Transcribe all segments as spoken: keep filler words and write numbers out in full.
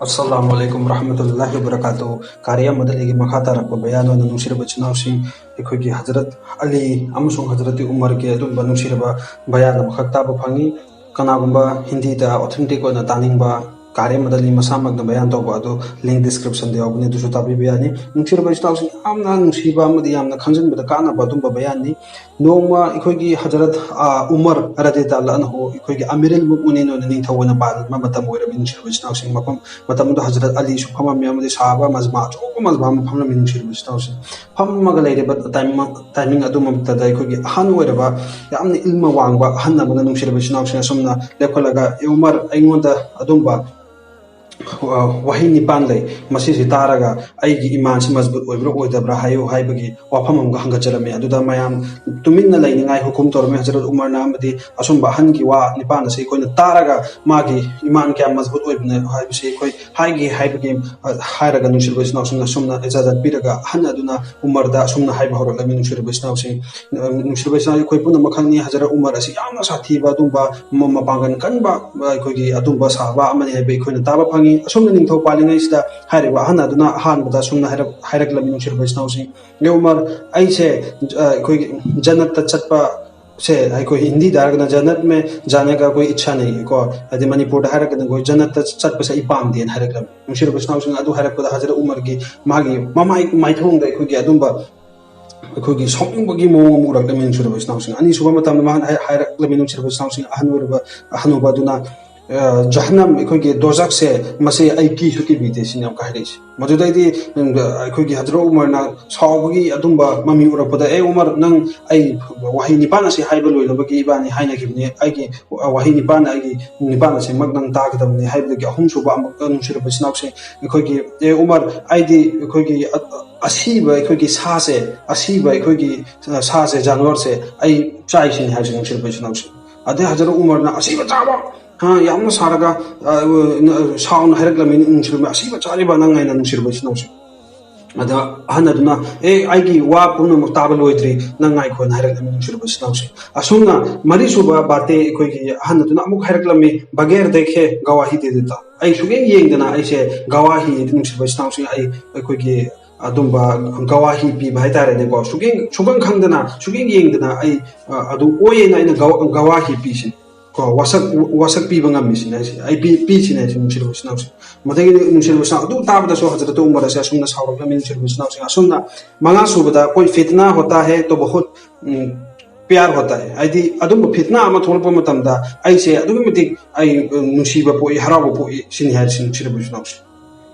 ꯑꯁꯂꯥꯃꯨ ꯑꯂꯥꯏꯀꯨꯝ ꯋꯔꯍꯃꯇꯨꯜꯂꯥꯍꯤ ꯋꯕꯔꯀꯥꯇꯨꯍꯨ꯫ ꯀꯥꯔꯤ ꯑꯃꯗ ꯂꯩꯒꯤ ꯃꯈꯥ ꯇꯥꯔꯛꯄ ꯕꯌꯥꯟ ꯑꯣꯏꯅ, ꯅꯨꯡꯁꯤꯔꯕ ꯏꯆꯤꯟ ꯏꯅꯥꯎꯁꯤꯡ, ꯑꯩꯈꯣꯏꯒꯤ ꯍꯖꯔꯠ ꯑꯂꯤ ꯑꯃꯁꯨꯡ ꯍꯖꯔꯠ ꯎꯃꯔꯒꯤ ꯑꯗꯨꯝꯕ ꯅꯨꯡꯁꯤꯔꯕ ꯕꯌꯥꯟ ꯑꯃꯈꯛ ꯇꯥꯕ ꯐꯪꯉꯤ꯫ ꯀꯅꯥꯒꯨꯝꯕ ꯍꯤꯟꯗꯤꯗ authentic ꯑꯣꯏꯅ ꯇꯥꯅꯤꯡꯕ, ꯀꯥꯔꯤ ꯑꯃꯗ ꯑꯂꯤ ꯃꯁꯥꯃꯛꯅ ꯕꯌꯥꯟ ꯇꯧꯕ ꯑꯗꯨ link descriptionꯗ ꯌꯥꯎꯕꯅꯤ, ꯑꯗꯨꯁꯨ ꯇꯥꯕꯤꯕ ꯌꯥꯅꯤ꯫ ꯅꯨꯡꯁꯤꯔꯕ ꯏꯆꯤꯟ ꯏꯅꯥꯎꯁꯤꯡ, ꯌꯥꯝꯅ ꯅꯨꯡꯁꯤꯕ ꯑꯃꯗꯤ ꯌꯥꯝꯅ ꯈꯪꯖꯤꯟꯕꯗ ꯀꯥꯟꯅꯕ ꯑꯗꯨꯝꯕ ꯕꯌꯥꯟꯅꯤ꯫ ꯅꯣꯡꯃ ꯑꯩꯈꯣꯏꯒꯤ ꯍꯖꯔꯠ, ꯑ, ꯎꯃꯔ ꯔꯗꯤꯌꯜꯂꯥꯍꯨ ꯑꯟꯍꯨ ꯑꯩꯈꯣꯏꯒꯤ ꯑꯃꯤꯔꯨꯜ ꯃꯨꯑꯃꯤꯅꯤꯟ ꯑꯣꯏꯅ ꯅꯤꯡꯊꯧ ꯑꯣꯏꯅ ꯄꯥꯜꯂꯝꯕ ꯃꯇꯝ ꯑꯣꯏꯔꯝꯃꯤ, ꯅꯨꯡꯁꯤꯔꯕ ꯏꯆꯤꯟ ꯏꯅꯥꯎꯁꯤꯡ꯫ ꯃꯐꯝ, ꯃꯇꯝ ꯑꯗꯨꯗ ꯍꯖꯔꯠ ꯑꯂꯤꯁꯨ ꯐꯝꯃꯝꯃꯤ ꯑꯃꯗꯤ ꯁꯍꯥꯕꯥ ꯃꯖꯃꯥ ꯑꯆꯧꯕ ꯃꯖꯃꯥ ꯑꯃ ꯐꯝꯂꯝꯃꯤ, ꯅꯨꯡꯁꯤꯔꯕ ꯏꯆꯤꯟ ꯏꯅꯥꯎꯁꯤꯡ꯫ ꯐꯝꯃꯒ ꯂꯩꯔꯤꯕ timing, timing ꯑꯗꯨꯃꯛꯇꯗ ꯑꯩꯈꯣꯏꯒꯤ ꯑꯍꯟ ꯑꯣꯏꯔꯕ, ꯌꯥꯝꯅ ꯏꯜꯃ ꯋꯥꯡꯕ ꯑꯍꯟ ꯑꯃꯅ, ꯅꯨꯡꯁꯤꯔꯕ ꯏꯆꯤꯟ ꯏꯅꯥꯎꯁꯤꯡ, ꯑꯁꯨꯝꯅ ꯂꯦꯞꯈꯠꯂꯒ, "ꯑꯦ ꯎꯃꯔ, ꯑꯩꯉꯣꯟꯗ ꯑꯗꯨꯝꯕ, ꯑ, ꯋꯥꯍꯩ ꯅꯤꯄꯥꯟ ꯂꯩ, ꯃꯁꯤꯁꯤ ꯇꯥꯔꯒ ꯑꯩꯒꯤ ꯏꯃꯥꯟꯁꯤ ꯃꯖꯕꯨꯠ ꯑꯣꯏꯕ꯭ꯔꯥ ꯑꯣꯏꯗꯕ꯭ꯔꯥ ꯍꯥꯏꯌꯨ" ꯍꯥꯏꯕꯒꯤ ꯋꯥꯐꯝ ꯑꯃꯒ ꯍꯪꯒꯠꯆꯔꯝꯃꯤ꯫ ꯑꯗꯨꯗ ꯃꯌꯥꯝ ꯇꯨꯃꯤꯟꯅ ꯂꯩꯅꯤꯡꯉꯥꯏ ꯍꯨꯀꯨꯝ ꯇꯧꯔꯝꯃꯤ ꯍꯖꯔꯠ ꯎꯃꯔꯅ, ꯑꯃꯗꯤ ꯑꯁꯨꯝꯕ ꯑꯍꯟꯒꯤ ꯋꯥ ꯅꯤꯄꯥꯟ ꯑꯁꯤ ꯑꯩꯈꯣꯏꯅ ꯇꯥꯔꯒ ꯃꯥꯒꯤ ꯏꯃꯥꯟ ꯀꯌꯥꯝ ꯃꯖꯕꯨꯠ ꯑꯣꯏꯕꯅꯣ ꯍꯥꯏꯕꯁꯤ ꯑꯩꯈꯣꯏ ꯍꯥꯏꯒꯦ ꯍꯥꯏꯕꯒꯤ, ꯑ, ꯍꯥꯏꯔꯒ, ꯅꯨꯡꯁꯤꯔꯕ ꯏꯆꯤꯟ ꯏꯅꯥꯎꯁꯤꯡꯅ ꯑꯁꯨꯝꯅ ꯏꯖꯥꯖꯠ ꯄꯤꯔꯒ, ꯑꯍꯟ ꯑꯗꯨꯅ ꯎꯃꯔꯗ ꯑꯁꯨꯝꯅ ꯍꯥꯏꯕ ꯍꯧꯔꯛꯂꯝꯃꯤ, ꯅꯨꯡꯁꯤꯔꯕ ꯏꯆꯤꯟ ꯏꯅꯥꯎꯁꯤꯡ꯫ ꯑ, ꯅꯨꯡꯁꯤꯔꯕ ꯏꯆꯤꯟ ꯏꯅꯥꯎ, ꯑꯩꯈꯣꯏ ꯄꯨꯝꯅꯃꯛ ꯈꯪꯉꯤ ꯍꯖꯔꯠ ꯎꯃꯔ ꯑꯁꯤ ꯌꯥꯝꯅ ꯁꯥꯊꯤꯕ ꯑꯗꯨꯝꯕ ꯃ-, ꯃꯄꯥꯡꯒꯜ ꯀꯟꯕ, ꯑ, ꯑꯩꯈꯣꯏꯒꯤ ꯑꯗꯨꯝꯕ ꯁꯍꯥꯕꯥ ꯑꯃꯅꯤ ꯍꯥꯏꯕ ꯑꯩꯈꯣꯏꯅ ꯇꯥꯕ ꯐꯪꯉꯤ꯫ ꯑꯁꯨꯝꯅ ꯅꯤꯡꯊꯧ ꯄꯥꯜꯂꯤꯉꯩꯁꯤꯗ ꯍꯥꯏꯔꯤꯕ ꯑꯍꯟ ꯑꯗꯨꯅ ꯑꯍꯥꯟꯕꯗ ꯑꯁꯨꯝꯅ ꯍꯥꯏꯔꯛ-, ꯍꯥꯏꯔꯛꯂꯝꯃꯤ, ꯅꯨꯡꯁꯤꯔꯕ ꯏꯆꯤꯟ ꯏꯅꯥꯎꯁꯤꯡ꯫ "ꯑꯦ ꯎꯃꯔ, ꯑꯩꯁꯦ, ꯑ, ꯑꯩꯈꯣꯏꯒꯤ ꯖꯟꯅꯠꯇ ꯆꯠꯄ ꯁꯦ, ꯑꯩꯈꯣꯏ ꯍꯤꯟꯗꯤꯗ ꯍꯥꯏꯔꯒꯅ 'ꯖꯟꯅꯠ ꯃꯦ ꯖꯥꯅꯦ ꯀꯥ ꯀꯣꯏ ꯏꯆꯥ ꯅꯍꯤ' ꯀꯣ, ꯍꯥꯏꯗꯤ ꯃꯅꯤꯄꯨꯔꯗ ꯍꯥꯏꯔꯒꯅ ꯑꯩꯈꯣꯏ ꯖꯟꯅꯠꯇ ꯆꯠꯄꯁꯦ ꯑꯩ ꯄꯥꯝꯗꯦꯅ" ꯍꯥꯏꯔꯛꯂꯝꯃꯤ꯫ ꯅꯨꯡꯁꯤꯔꯕ ꯏꯆꯤꯟ ꯏꯅꯥꯎꯁꯤꯡ, ꯑꯗꯨ ꯍꯥꯏꯔꯛꯄꯗ ꯍꯖꯔꯠ ꯎꯃꯔꯒꯤ ꯃꯥꯒꯤ ꯃꯃꯥꯏ, ꯃꯥꯏꯊꯣꯡꯗ ꯑꯩꯈꯣꯏꯒꯤ ꯑꯗꯨꯝꯕ ꯑꯩꯈꯣꯏꯒꯤ ꯁꯥꯎꯅꯤꯡꯕꯒꯤ ꯃꯑꯣꯡ ꯑꯃ ꯎꯔꯛꯂꯝꯃꯤ, ꯅꯨꯡꯁꯤꯔꯕ ꯏꯆꯤꯟ ꯏꯅꯥꯎꯁꯤꯡ꯫ ꯑꯅꯤꯁꯨꯕ ꯃꯇꯝꯗ ꯃꯥꯅ ꯍꯥꯏ-, ꯍꯥꯏꯔꯛꯂꯝꯃꯤ, ꯅꯨꯡꯁꯤꯔꯕ ꯏꯆꯤꯟ ꯏꯅꯥꯎꯁꯤꯡ, ꯑꯍꯟ ꯑꯣꯏꯔꯕ, ꯑꯍꯟ ꯑꯣꯏꯕ ꯑꯗꯨꯅ, ꯑ, "ꯖꯍꯟꯅꯝ, ꯑꯩꯈꯣꯏꯒꯤ ꯗꯣꯖꯈꯁꯦ, ꯃꯁꯤ ꯑꯩ ꯀꯤꯁꯨ ꯀꯤꯕꯤꯗꯦ" ꯁꯤꯅꯤ ꯑꯃꯨꯛꯀ ꯍꯥꯏꯔꯛꯏꯁꯦ꯫ ꯃꯗꯨꯗꯩꯗꯤ, ꯎꯝ, ꯑꯩꯈꯣꯏꯒꯤ ꯍꯖꯔꯠ ꯎꯃꯔꯅ ꯁꯥꯎꯕꯒꯤ ꯑꯗꯨꯝꯕ ꯃꯃꯤ ꯎꯔꯛꯄꯗ, "ꯑꯦ ꯎꯃꯔ, ꯅꯪ ꯑꯩ ꯋꯥꯍꯩ ꯅꯤꯄꯥꯟ ꯑꯁꯤ ꯍꯥꯏꯕ ꯂꯣꯏꯅꯕꯒꯤ ꯏꯕꯥꯅꯤ ꯍꯥꯏꯅꯈꯤꯕꯅꯤ, ꯑꯩꯒꯤ ꯋꯥꯍꯩ ꯅꯤꯄꯥꯟ, ꯑꯩꯒꯤ ꯅꯤꯄꯥꯟ ꯑꯁꯤꯃꯛ ꯅꯪ ꯇꯥꯒꯗꯕꯅꯤ" ꯍꯥꯏꯕꯗꯒꯤ ꯑꯍꯨꯝꯁꯨꯕ ꯑꯃꯨꯛ, ꯅꯨꯡꯁꯤꯔꯕ ꯏꯆꯤꯟ ꯏꯅꯥꯎꯁꯤꯡ, ꯑꯩꯈꯣꯏꯒꯤ, "ꯑꯦ ꯎꯃꯔ, ꯑꯩꯗꯤ ꯑꯩꯈꯣꯏꯒꯤ ꯑ-, ꯑ-, ꯑꯁꯤꯕ ꯑꯩꯈꯣꯏꯒꯤ ꯁꯥꯁꯦ, ꯑꯁꯤꯕ ꯑꯩꯈꯣꯏꯒꯤ, ꯑ, ꯁꯥꯁꯦ, ꯖꯥꯅꯋꯔꯁꯦ ꯑꯩ ꯆꯥꯏꯁꯤꯅꯤ" ꯍꯥꯏꯁꯦ, ꯅꯨꯡꯁꯤꯔꯕ ꯏꯆꯤꯟ ꯏꯅꯥꯎꯁꯤꯡ꯫ ꯑꯗꯩ ꯍꯖꯔꯠ ꯎꯃꯔꯅ "ꯑꯁꯤꯕ ꯆꯥꯕ", ꯍꯥ, ꯌꯥꯝꯅ ꯁꯥꯔꯒ, ꯑ, ꯁꯥꯎꯅ ꯍꯥꯏꯔꯛꯂꯝꯃꯤ, ꯅꯨꯡꯁꯤꯔꯕ, "ꯑꯁꯤꯕ ꯆꯥꯔꯤꯕ ꯅꯪ?" ꯍꯥꯏꯅ, ꯅꯨꯡꯁꯤꯔꯕ ꯏꯆꯤꯟ ꯏꯅꯥꯎꯁꯤꯡ꯫ ꯑꯗ ꯑꯍꯟ ꯑꯗꯨꯅ, "ꯑꯦ, ꯑꯩꯒꯤ ꯋꯥ ꯄꯨꯝꯅꯃꯛ ꯇꯥꯕ ꯂꯣꯏꯗ꯭ꯔꯤ, ꯅꯪ ꯉꯥꯏꯈꯣꯅ" ꯍꯥꯏꯔꯛꯂꯝꯃꯤ, ꯅꯨꯡꯁꯤꯔꯕ ꯏꯆꯤꯟ ꯏꯅꯥꯎꯁꯤꯡ꯫ ꯑꯁꯨꯝꯅ ꯃꯔꯤꯁꯨꯕ ꯕꯥꯇꯦ ꯑꯩꯈꯣꯏꯒꯤ ꯑꯍꯟ ꯑꯗꯨꯅ ꯑꯃꯨꯛ ꯍꯥꯏꯔꯛꯂꯝꯃꯤ, "ꯕꯒꯦꯔ ꯗꯦꯈꯦ ꯒꯋꯥꯍꯤ ꯗꯦ ꯗꯦꯇꯥ ꯍꯨ"꯫ ꯑꯩ ꯁꯨꯛꯌꯦꯡ ꯌꯦꯡꯗꯅ ꯑꯩꯁꯦ ꯒꯋꯥꯍꯤ, ꯅꯨꯡꯁꯤꯔꯕ ꯏꯆꯤꯟ ꯏꯅꯥꯎꯁꯤꯡ, ꯑꯩ ꯑꯩꯈꯣꯏꯒꯤ ꯑꯗꯨꯝꯕ ꯒꯋꯥꯍꯤ ꯄꯤꯕ ꯍꯥꯏꯇꯥꯔꯦꯅꯦꯀꯣ, ꯁꯨꯛꯌꯦꯡ, ꯁꯨꯛꯈꯪ ꯈꯪꯗꯅ, ꯁꯨꯛꯌꯦꯡ ꯌꯦꯡꯗꯅ ꯑꯩ, ꯑ, ꯑꯗꯨ ꯑꯣꯏꯌꯦꯅ ꯑꯩꯅ ꯒꯋꯥ-, ꯒꯋꯥꯍꯤ ꯄꯤꯁꯤꯅꯤ꯫ ꯀꯣ, ꯋꯥꯁꯛ, ꯋꯥꯁꯛ ꯄꯤꯕ ꯉꯝꯃꯤꯁꯤꯅꯦ ꯍꯥꯏꯁꯦ, ꯑꯩ ꯄꯤ-, ꯄꯤꯁꯤꯅꯦ ꯍꯥꯏꯁꯦ, ꯅꯨꯡꯁꯤꯔꯕ ꯏꯆꯤꯟ ꯏꯅꯥꯎꯁꯤꯡ꯫ ꯃꯗꯒꯤꯗꯤ ꯅꯨꯡꯁꯤꯔꯕ ꯏꯆꯤꯟ ꯏꯅꯥꯎ, ꯑꯗꯨ ꯇꯥꯕꯗꯁꯨ ꯍꯖꯔꯠ ꯎꯃꯔ ꯑꯁꯦ ꯑꯁꯨꯝꯅ ꯁꯥꯎꯔꯛꯂꯝꯃꯤ, ꯅꯨꯡꯁꯤꯔꯕ ꯏꯆꯤꯟ ꯏꯅꯥꯎꯁꯤꯡ꯫ ꯑꯁꯨꯝꯅ ꯃꯉꯥ ꯁꯨꯕꯗ ꯑꯩꯈꯣꯏ ꯐꯤꯠꯅꯥ ꯍꯣꯇꯥ ꯍꯦ ꯇꯣ ꯕꯍꯨꯠ, ꯎꯝ, ꯄ꯭ꯌꯥꯔ ꯍꯣꯇꯥ ꯍꯦ꯫ ꯍꯥꯏꯗꯤ ꯑꯗꯨꯝꯕ ꯐꯤꯠꯅꯥ ꯑꯃ ꯊꯣꯛꯂꯛꯄ ꯃꯇꯝꯗ ꯑꯩꯁꯦ ꯑꯗꯨꯛꯀꯤ ꯃꯇꯤꯛ ꯑꯩ, ꯎꯝ, ꯅꯨꯡꯁꯤꯕ ꯄꯣꯛꯏ, ꯍꯔꯥꯎꯕ ꯄꯣꯛꯏ ꯁꯤꯅꯤ ꯍꯥꯏꯔꯤꯁꯤ, ꯅꯨꯡꯁꯤꯔꯕ ꯏꯆꯤꯟ ꯏꯅꯥꯎꯁꯤꯡ꯫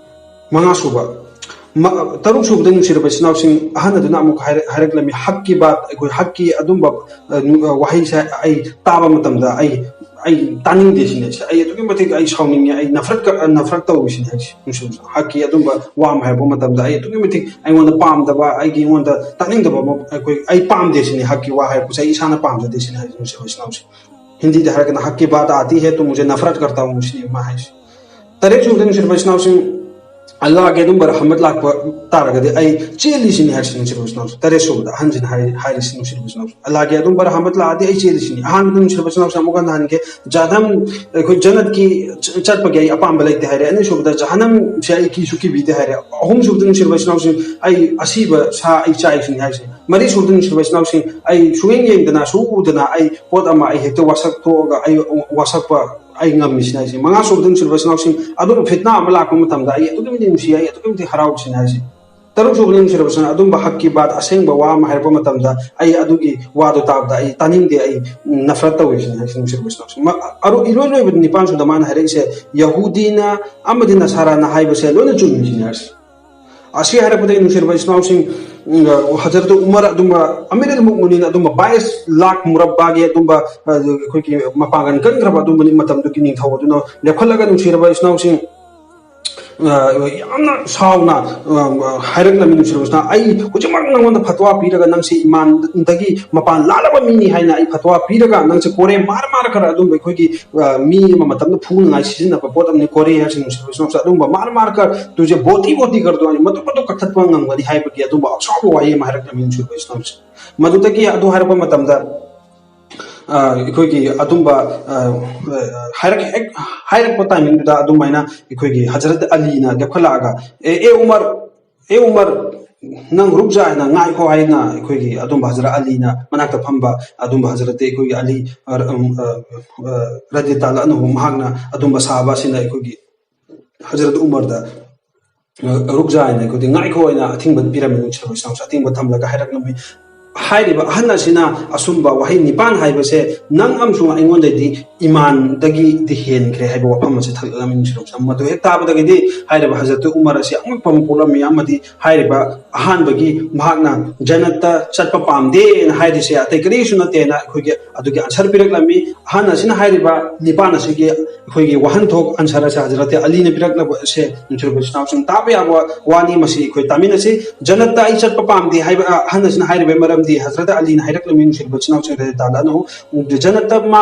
ꯃꯉꯥ ꯁꯨꯕ꯫ ꯃ-, ꯇꯔꯨꯛ ꯁꯨꯕꯗ ꯅꯨꯡꯁꯤꯔꯕ ꯏꯆꯤꯟ ꯏꯅꯥꯎꯁꯤꯡ, ꯑꯍꯟ ꯑꯗꯨꯅ ꯑꯃꯨꯛ ꯍꯥꯏꯔ-, ꯍꯥꯏꯔꯛꯂꯝꯃꯤ, ꯍꯛꯀꯤ ꯕꯥꯠ, ꯑꯩꯈꯣꯏ ꯍꯛꯀꯤ ꯑꯗꯨꯝꯕ, ꯑ, ꯅꯨ-, ꯑ, ꯋꯥꯍꯩꯁꯦ ꯑꯩ ꯇꯥꯕ ꯃꯇꯝꯗ ꯑꯩ, ꯑꯩ ꯇꯥꯅꯤꯡꯗꯦ ꯁꯤꯅꯦ꯫ ꯑꯩ ꯑꯗꯨꯛꯀꯤ ꯃꯇꯤꯛ ꯑꯩ ꯁꯥꯎꯅꯤꯡꯉꯦ, ꯑꯩ ꯅꯐꯔꯠ ꯀ-, ꯑ, ꯅꯐꯔꯠ ꯇꯧꯏ ꯁꯤꯅꯦ ꯍꯥꯏꯁꯦ꯫ ꯅꯨꯡꯁꯤꯔꯕ ꯏꯆꯤꯟ ꯏꯅꯥꯎ, ꯍꯛꯀꯤ ꯑꯗꯨꯝꯕ ꯋꯥ ꯑꯃ ꯍꯥꯏꯔꯛꯄ ꯃꯇꯝꯗ ꯑꯩ ꯑꯗꯨꯛꯀꯤ ꯃꯇꯤꯛ ꯑꯩꯉꯣꯟꯗ ꯄꯥꯝꯗꯕ, ꯑꯩꯒꯤ ꯑꯩꯉꯣꯟꯗ ꯇꯥꯅꯤꯡꯗꯕ ꯑꯃ, ꯑꯩꯈꯣꯏ, ꯑꯩ ꯄꯥꯝꯗꯦ ꯁꯤꯅꯦ, ꯍꯛꯀꯤ ꯋꯥ ꯍꯥꯏꯔꯛꯄꯁꯦ ꯑꯩ ꯏꯁꯥꯅ ꯄꯥꯝꯖꯗꯦ ꯁꯤꯅꯦ ꯍꯥꯏꯁꯦ, ꯅꯨꯡꯁꯤꯔꯕ ꯏꯆꯤꯟ ꯏꯅꯥꯎꯁꯤꯡ꯫ ꯍꯤꯟꯗꯤꯗ ꯍꯥꯏꯔꯒꯅ, "ꯍꯛꯀꯤ ꯕꯥꯠ ꯑꯥꯇꯤ ꯍꯦ ꯇꯣ ꯃꯨꯖꯦ ꯅꯐꯔꯠ ꯀꯔꯇꯥ ꯍꯨ" ꯁꯤꯅꯤ ꯃꯥ ꯍꯥꯏꯁꯦ꯫ ꯇꯔꯦꯠ ꯁꯨꯕꯗ ꯅꯨꯡꯁꯤꯔꯕ ꯏꯆꯤꯟ ꯏꯅꯥꯎꯁꯤꯡ, "ꯑꯜꯂꯥꯍꯒꯤ ꯑꯗꯨꯝꯕ ꯔꯍꯃꯠ ꯂꯥꯛꯄ ꯇꯥꯔꯒꯗꯤ ꯑꯩ ꯆꯦꯜꯂꯤ" ꯁꯤꯅꯤ ꯍꯥꯏꯔꯤꯁꯤ, ꯅꯨꯡꯁꯤꯔꯕ ꯏꯆꯤꯟ ꯏꯅꯥꯎꯁꯤꯡ꯫ ꯇꯔꯦꯠ ꯁꯨꯕꯗ ꯑꯍꯟꯁꯤꯅ ꯍꯥꯏ-, ꯍꯥꯏꯔꯤꯁꯤ, ꯅꯨꯡꯁꯤꯔꯕ ꯏꯆꯤꯟ ꯏꯅꯥꯎꯁꯤꯡ, "ꯑꯜꯂꯥꯍꯒꯤ ꯑꯗꯨꯝꯕ ꯔꯍꯃꯠ ꯂꯥꯛꯑꯗꯤ ꯑꯩ ꯆꯦꯜꯂꯤ" ꯁꯤꯅꯤ꯫ ꯑꯍꯥꯟꯕꯗ ꯅꯨꯡꯁꯤꯔꯕ ꯏꯆꯤꯟ ꯏꯅꯥꯎꯁꯤꯡ ꯑꯃꯨꯛ ꯍꯟꯅ ꯍꯟꯒꯦ, ꯖꯍꯟꯅꯝ, ꯑꯩꯈꯣꯏ ꯖꯟꯅꯠꯀꯤ ꯆ-, ꯆꯠꯄꯒꯤ ꯑꯩ ꯑꯄꯥꯝꯕ ꯂꯩꯇꯦ ꯍꯥꯏꯔꯦ꯫ ꯑꯅꯤꯁꯨꯕꯗ ꯖꯍꯟꯅꯝꯁꯦ ꯑꯩ ꯀꯤꯁꯨ ꯀꯤꯕꯤꯗꯦ ꯍꯥꯏꯔꯦ꯫ ꯑꯍꯨꯝꯁꯨꯕꯗ ꯅꯨꯡꯁꯤꯔꯕ ꯏꯆꯤꯟ ꯏꯅꯥꯎꯁꯤꯡ, "ꯑꯩ ꯑꯁꯤꯕ ꯁꯥ ꯑꯩ ꯆꯥꯏ" ꯁꯤꯅꯤ ꯍꯥꯏꯔꯤꯁꯤ꯫ ꯃꯔꯤ ꯁꯨꯕꯗ ꯅꯨꯡꯁꯤꯔꯕ ꯏꯆꯤꯟ ꯏꯅꯥꯎꯁꯤꯡ, "ꯑꯩ ꯁꯨꯡꯌꯦꯡ ꯌꯦꯡꯗꯅ, ꯁꯨꯡꯎ ꯎꯗꯅ ꯑꯩ ꯄꯣꯠ ꯑꯃ ꯑꯩ ꯍꯦꯛꯇ ꯋꯥꯁꯛ ꯊꯣꯛꯑꯒ ꯑꯩ ꯋꯥꯁꯛꯄ ꯑꯩ ꯉꯝꯃꯤꯁꯤꯅ" ꯍꯥꯏꯁꯦ꯫ ꯃꯉꯥ ꯁꯨꯕꯗ ꯅꯨꯡꯁꯤꯔꯕ ꯏꯆꯤꯟ ꯏꯅꯥꯎꯁꯤꯡ, ꯑꯗꯨꯝ ꯐꯤꯠꯅꯥ ꯑꯃ ꯂꯥꯛꯄ ꯃꯇꯝꯗ ꯑꯩ ꯑꯗꯨꯛꯀꯤ ꯃꯇꯤꯛ ꯅꯨꯡꯁꯤ, ꯑꯩ ꯑꯗꯨꯛꯀꯤ ꯃꯇꯤꯛ ꯍꯔꯥꯎꯕꯁꯤꯅ ꯍꯥꯏꯁꯦ꯫ ꯇꯔꯨꯛ ꯁꯨꯕꯗ ꯅꯨꯡꯁꯤꯔꯕ ꯏꯆꯤꯟ ꯏꯅꯥꯎ, ꯑꯗꯨꯝꯕ ꯍꯛꯀꯤ ꯕꯥꯠ, ꯑꯁꯦꯡꯕ ꯋꯥ ꯑꯃ ꯍꯥꯏꯔꯛꯄ ꯃꯇꯝꯗ ꯑꯩ ꯑꯗꯨꯒꯤ ꯋꯥꯗꯣ ꯇꯥꯕꯗ ꯑꯩ ꯇꯥꯅꯤꯡꯗꯦ, ꯑꯩ ꯅꯐꯔꯠ ꯇꯧꯋꯦ ꯁꯤꯅꯤ ꯍꯥꯏꯁꯦ, ꯅꯨꯡꯁꯤꯔꯕ ꯏꯆꯤꯟ ꯏꯅꯥꯎꯁꯤꯡ꯫ ꯃ-, ꯑꯔꯣ-, ꯏꯔꯣꯏ ꯂꯣꯏꯕꯗ ꯅꯤꯄꯥꯟ ꯁꯨꯕꯗ ꯃꯥꯅ ꯍꯥꯏꯔꯛꯏꯁꯦ, "ꯌꯍꯨꯗꯤꯅ ꯑꯃꯗꯤ ꯅꯁꯥꯔꯥꯅ ꯍꯥꯏꯕꯁꯦ ꯂꯣꯏꯅ ꯆꯨꯝꯃꯤ" ꯁꯤꯅꯤ ꯍꯥꯏꯁꯦ꯫ ꯑꯁꯤ ꯍꯥꯏꯔꯛꯄꯗꯒꯤ ꯅꯨꯡꯁꯤꯔꯕ ꯏꯆꯤꯟ ꯏꯅꯥꯎꯁꯤꯡ, ꯎꯝ, ꯍꯖꯔꯠ ꯎꯃꯔ ꯑꯗꯨꯝꯕ, ꯑꯃꯤꯔ ꯑꯜ ꯃꯨꯃꯤꯅꯤꯟ ꯑꯗꯨꯝꯕ ꯕꯥꯏꯁ ꯂꯥꯈ ꯃꯨꯔꯕꯥꯒꯤ ꯑꯗꯨꯝꯕ, ꯑ, ꯑꯩꯈꯣꯏꯒꯤ ꯃꯄꯥꯡꯒꯜ ꯀꯟꯈ꯭ꯔꯕ ꯑꯗꯨꯝꯕ ꯃꯇꯝꯗꯨꯒꯤ ꯅꯤꯡꯊꯧ ꯑꯗꯨꯅ ꯂꯦꯞꯈꯠꯂꯒ, ꯅꯨꯡꯁꯤꯔꯕ ꯏꯆꯤꯟ ꯏꯅꯥꯎꯁꯤꯡ, ꯑ, ꯌꯥꯝꯅ ꯁꯥꯎꯅ, ꯑ, ꯍꯥꯏꯔꯛꯂꯝꯃꯤ ꯅꯨꯡꯁꯤꯔꯕꯁꯤꯅ, "ꯑꯩ ꯍꯧꯖꯤꯛꯃꯛ ꯅꯪꯉꯣꯟꯗ ꯐꯠꯋꯥ ꯄꯤꯔꯒ ꯅꯪꯁꯦ ꯏꯃꯥꯟꯗꯒꯤ ꯃꯄꯥꯟ ꯂꯥꯜꯂꯕ ꯃꯤꯅꯤ ꯍꯥꯏꯅ ꯑꯩ ꯐꯠꯋꯥ ꯄꯤꯔꯒ ꯅꯪꯁꯦ ꯀꯣꯔꯦ ꯃꯥꯔ ꯃꯥꯔ ꯈꯔ ꯑꯗꯨꯝꯕ ꯑꯩꯈꯣꯏꯒꯤ, ꯑ, ꯃꯤ ꯑꯃ ꯃꯇꯝꯗ ꯐꯨꯅꯉꯥꯏ ꯁꯤꯖꯤꯟꯅꯕ ꯄꯣꯠ ꯑꯃꯅꯤ ꯀꯣꯔꯦ ꯍꯥꯏꯕꯁꯤ ꯅꯨꯡꯁꯤꯔꯕꯁꯤꯅ ꯑꯗꯨꯝꯕ ꯃꯥꯔ ꯃꯥꯔ ꯈꯔ ꯇꯨꯖꯦ ꯕꯣꯇꯤ ꯕꯣꯇꯤ ꯈꯔꯗꯣ ꯑꯩ ꯃꯇꯨꯡ ꯃꯇꯨꯡ ꯀꯛꯊꯠꯄ ꯉꯝꯒꯅꯤ" ꯍꯥꯏꯕꯒꯤ ꯑꯗꯨꯝꯕ ꯑꯁꯥꯎꯕ ꯋꯥꯍꯩ ꯑꯃ ꯍꯥꯏꯔꯛꯂꯝꯃꯤ ꯅꯨꯡꯁꯤꯔꯕꯁꯤꯅ꯫ ꯃꯗꯨꯗꯒꯤ ꯑꯗꯨ ꯍꯥꯏꯔꯛꯄ ꯃꯇꯝꯗ ꯑ, ꯑꯩꯈꯣꯏꯒꯤ ꯑꯗꯨꯝꯕ, ꯑ, ꯑ, ꯍꯥꯏꯔꯛ-, ꯍꯦꯛ ꯍꯥꯏꯔꯛꯄ ꯇꯥꯏꯃꯤꯡꯗꯨꯗ ꯑꯗꯨꯃꯥꯏꯅ ꯑꯩꯈꯣꯏꯒꯤ ꯍꯖꯔꯠ ꯑꯂꯤꯅ ꯂꯦꯞꯈꯠꯂꯛꯑꯒ, "ꯑꯦ, ꯑꯦ ꯎꯃꯔ, ꯑꯦ ꯎꯃꯔ, ꯅꯪ ꯔꯨꯛ ꯖꯥ ꯍꯥꯏꯅ ꯉꯥꯏꯈꯣ" ꯍꯥꯏꯅ ꯑꯩꯈꯣꯏꯒꯤ ꯑꯗꯨꯝꯕ ꯍꯖꯔꯠ ꯑꯂꯤꯅ ꯃꯅꯥꯛꯇ ꯐꯝꯕ ꯑꯗꯨꯝꯕ ꯍꯖꯔꯠꯇꯤ ꯑꯩꯈꯣꯏꯒꯤ ꯑꯂꯤ, ꯑ, ꯎꯝ, ꯑ, ꯑ, ꯔꯗꯤ ꯇꯥꯂꯥ ꯑꯅꯍꯨ ꯃꯍꯥꯛꯅ ꯑꯗꯨꯝꯕ ꯁꯥꯍꯥꯕꯥꯁꯤꯅ ꯑꯩꯈꯣꯏꯒꯤ ꯍꯖꯔꯠ ꯎꯃꯔꯗ, ꯑ, ꯔꯨꯛ ꯖꯥ ꯍꯥꯏꯅ ꯑꯩꯈꯣꯏꯗꯤ ꯉꯥꯏꯈꯣ ꯍꯥꯏꯅ ꯑꯊꯤꯡꯕ ꯄꯤꯔꯝꯃꯤ ꯅꯨꯡꯁꯤꯔꯕ ꯏꯁꯂꯥꯝꯁꯨ ꯑꯊꯤꯡꯕ ꯊꯝꯂꯒ ꯍꯥꯏꯔꯛꯂꯝꯃꯤ꯫ ꯍꯥꯏꯔꯤꯕ ꯑꯍꯟ ꯑꯁꯤꯅ ꯑꯆꯨꯝꯕ ꯋꯥꯍꯩ ꯅꯤꯄꯥꯟ ꯍꯥꯏꯕꯁꯦ ꯅꯪ ꯑꯃꯁꯨꯡ ꯑꯩꯉꯣꯟꯗꯩꯗꯤ ꯏꯃꯥꯟꯗꯒꯤꯗꯤ ꯍꯦꯟꯈ꯭ꯔꯦ ꯍꯥꯏꯕ ꯋꯥꯐꯝ ꯑꯁꯤ ꯊꯝꯂꯛꯂꯝꯃꯤ ꯅꯨꯡꯁꯤꯔꯕ ꯏꯁꯂꯥꯝ꯫ ꯃꯗꯨ ꯍꯦꯛ ꯇꯥꯕꯗꯒꯤꯗꯤ ꯍꯥꯏꯔꯤꯕ ꯍꯖꯔꯠ ꯎꯃꯔ ꯑꯁꯤ ꯑꯉꯛꯄ ꯑꯃ ꯄꯣꯛꯂꯝꯃꯤ ꯑꯃꯗꯤ ꯍꯥꯏꯔꯤꯕ ꯑꯍꯥꯟꯕꯒꯤ ꯃꯍꯥꯛꯅ ꯖꯟꯅꯠꯇ ꯆꯠꯄ ꯄꯥꯝꯗꯦꯅ ꯍꯥꯏꯔꯤꯁꯦ ꯑꯇꯩ ꯀꯔꯤꯁꯨ ꯅꯠꯇꯦꯅ ꯑꯩꯈꯣꯏꯒꯤ ꯑꯗꯨꯒꯤ ꯑꯟꯁꯔ ꯄꯤꯔꯛꯂꯝꯃꯤ꯫ ꯑꯍꯟ ꯑꯁꯤꯅ ꯍꯥꯏꯔꯤꯕ ꯅꯤꯄꯥꯟ ꯑꯁꯤꯒꯤ ꯑꯩꯈꯣꯏꯒꯤ ꯋꯥꯍꯟꯊꯣꯛ ꯑꯟꯁꯔ ꯑꯁꯦ ꯍꯖꯔꯠ ꯑꯂꯤꯅ ꯄꯤꯔꯛꯂꯕ ꯑꯁꯦ ꯅꯨꯡꯁꯤꯔꯕ ꯏꯆꯤꯟ ꯏꯅꯥꯎꯁꯤꯡ ꯇꯥꯕ ꯌꯥꯕ ꯋꯥꯅꯤ꯫ ꯃꯁꯤ ꯑꯩꯈꯣꯏ ꯇꯥꯃꯤꯟꯅꯁꯤ꯫ ꯖꯟꯅꯠꯇ ꯑꯩ ꯆꯠꯄ ꯄꯥꯝꯗꯦ ꯍꯥꯏꯕ, ꯑ, ꯑꯍꯟ ꯑꯁꯤꯅ ꯍꯥꯏꯔꯤꯕꯒꯤ ꯃꯔꯝꯗꯤ ꯍꯖꯔꯠ ꯑꯂꯤꯅ ꯍꯥꯏꯔꯛꯂꯝꯃꯤ ꯅꯨꯡꯁꯤꯔꯕ ꯏꯆꯤꯟ ꯏꯅꯥꯎꯁꯤꯡ ꯔꯗꯤꯌꯜꯂꯥꯍꯨ ꯇꯥꯂꯥ ꯑꯟꯍꯨ, ꯖꯟꯅꯠꯇ ꯃꯥ,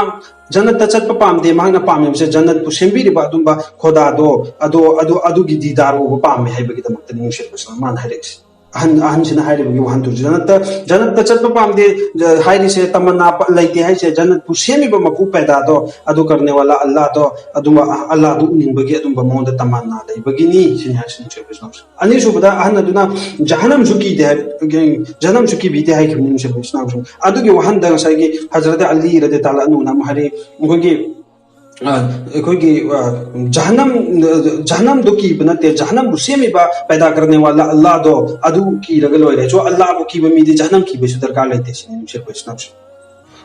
ꯖꯟꯅꯠꯇ ꯆꯠꯄ ꯄꯥꯝꯗꯦ, ꯃꯍꯥꯛꯅ ꯄꯥꯝꯃꯤꯕꯁꯦ ꯖꯟꯅꯠꯄꯨ ꯁꯦꯝꯕꯤꯔꯤꯕ ꯑꯗꯨꯝꯕ ꯈꯣꯗꯥꯗꯣ, ꯑꯗꯣ, ꯑꯗꯣ, ꯑꯗꯨꯒꯤ ꯗꯤꯗꯥꯔ ꯎꯕ ꯄꯥꯝꯃꯦ ꯍꯥꯏꯕꯒꯤꯗꯃꯛꯇꯅꯤ ꯅꯨꯡꯁꯤꯔꯕ ꯏꯆꯤꯟ ꯏꯅꯥꯎ ꯃꯥꯅ ꯍꯥꯏꯔꯛꯏꯁꯦ꯫ ꯑꯍꯟ, ꯑꯍꯟꯁꯤꯅ ꯍꯥꯏꯔꯤꯕꯒꯤ ꯋꯥꯍꯟꯊꯣꯛꯁꯤ ꯖꯟꯅꯠꯇ, ꯖꯟꯅꯠꯇ ꯆꯠꯄ ꯄꯥꯝꯗꯦ, ꯖ-, ꯍꯥꯏꯔꯤꯁꯦ ꯇꯃꯟꯅꯥ ꯄ-, ꯂꯩꯇꯦ ꯍꯥꯏꯁꯦ ꯖꯟꯅꯠꯄꯨ ꯁꯦꯝꯃꯤꯕ ꯃꯄꯨ ꯄꯦꯗꯥꯗꯣ, ꯑꯗꯨ ꯀꯔꯅꯦꯋꯥꯂꯥ ꯑꯜꯂꯥꯗꯣ, ꯑꯗꯨꯝꯕ ꯑ-, ꯑꯜꯂꯥꯗꯨ ꯎꯅꯤꯡꯕꯒꯤ ꯑꯗꯨꯝꯕ ꯃꯉꯣꯟꯗ ꯇꯃꯟꯅꯥ ꯂꯩꯕꯒꯤꯅꯤ ꯁꯤꯅꯤ ꯍꯥꯏꯔꯤꯁꯤ ꯅꯨꯡꯁꯤꯔꯕ ꯏꯆꯤꯟ ꯏꯅꯥꯎꯁꯤꯡ꯫ ꯑꯅꯤꯁꯨꯕꯗ ꯑꯍꯟ ꯑꯗꯨꯅ ꯖꯍꯅꯝꯁꯨ ꯀꯤꯗꯦ ꯍꯥꯏ-, ꯖꯍꯅꯝꯁꯨ ꯀꯤꯕꯤꯗꯦ ꯍꯥꯏꯈꯤꯕꯅꯤ ꯅꯨꯡꯁꯤꯔꯕ ꯏꯆꯤꯟ ꯏꯅꯥꯎꯁꯤꯡ꯫ ꯑꯗꯨꯒꯤ ꯋꯥꯍꯟꯗ ꯉꯁꯥꯏꯒꯤ ꯍꯖꯔꯠ ꯑꯂꯤ ꯔꯗꯤꯌꯜꯂꯥꯍꯨ ꯇꯥꯂꯥ ꯑꯟꯍꯨꯅ ꯑꯃꯨꯛ ꯍꯥꯏꯔꯛꯏ, ꯑꯩꯈꯣꯏꯒꯤ ꯑ, ꯑꯩꯈꯣꯏꯒꯤ, ꯑ, ꯖꯍꯅꯝ, ꯖꯍꯅꯝꯗꯣ ꯀꯤꯕ ꯅꯠꯇꯦ, ꯖꯍꯅꯝꯕꯨ ꯁꯦꯝꯃꯤꯕ ꯄꯦꯗꯥ ꯀꯔꯅꯦ ꯋꯥꯂꯥ ꯑꯜꯂꯥꯗꯣ ꯑꯗꯨ ꯀꯤꯔꯒ ꯂꯣꯏꯔꯦ꯫ ꯁꯣ ꯑꯜꯂꯥꯕꯨ ꯀꯤꯕ ꯃꯤꯗꯤ ꯖꯍꯅꯝ ꯀꯤꯕꯁꯨ ꯗꯔꯀꯥꯔ ꯂꯩꯇꯦ ꯁꯤꯅꯤ ꯅꯨꯡꯁꯤꯔꯕ ꯏꯆꯤꯟ ꯏꯅꯥꯎꯁꯤꯡ꯫